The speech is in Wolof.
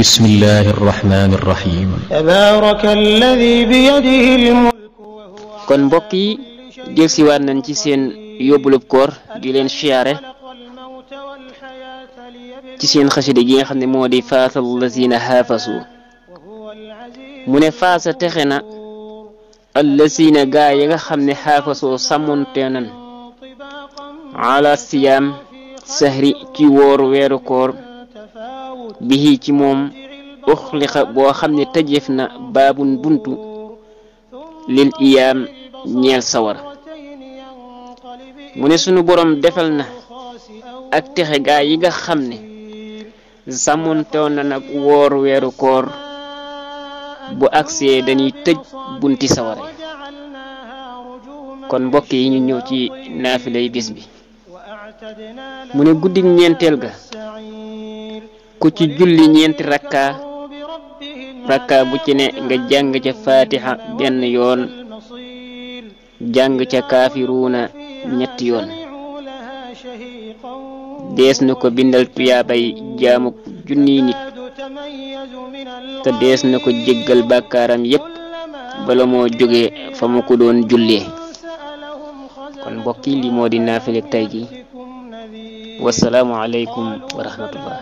بسم الله الرحمن الرحيم تبارك الذي بيده الملك kon mbokk yi jël si waat nañ ci seen yóbbulub koor di leen siyaare ci seen xasida gi nga xam ne moo di faasal lazina haafasu mu ne faasa texe na allazina gaa yi nga xam ne haafasoo sàmmonte nan ala siyaam sahri ci woor weeru koor bihi ci moom uxliqa boo xam ne tëjeef na baabun buntu lil iyaam ñeel sawar mu ne sunu borom defal na ak texe gaa yi nga xam ne sàmmontewoon na nag woor weeru koor bu agsee dañuy tëj bunti sawar kon mbokk yi ñu ñëw ci naafilay bis bi mu ne guddig ñeenteel ga ku ci julli ñeenti rakka bu ci ne nga jàng ca fatiha benn yoon jàng ca kaafiruuna ñetti yoon dees na ko bindal tuyaabay jaamuk junniy nit te dees na ko jéggal bàkkaaram yépp bala moo jóge fa mu ko doon jullee kon mbokk yi li moo di naafile tey gi wasalaamu aleykum wa rahmatullah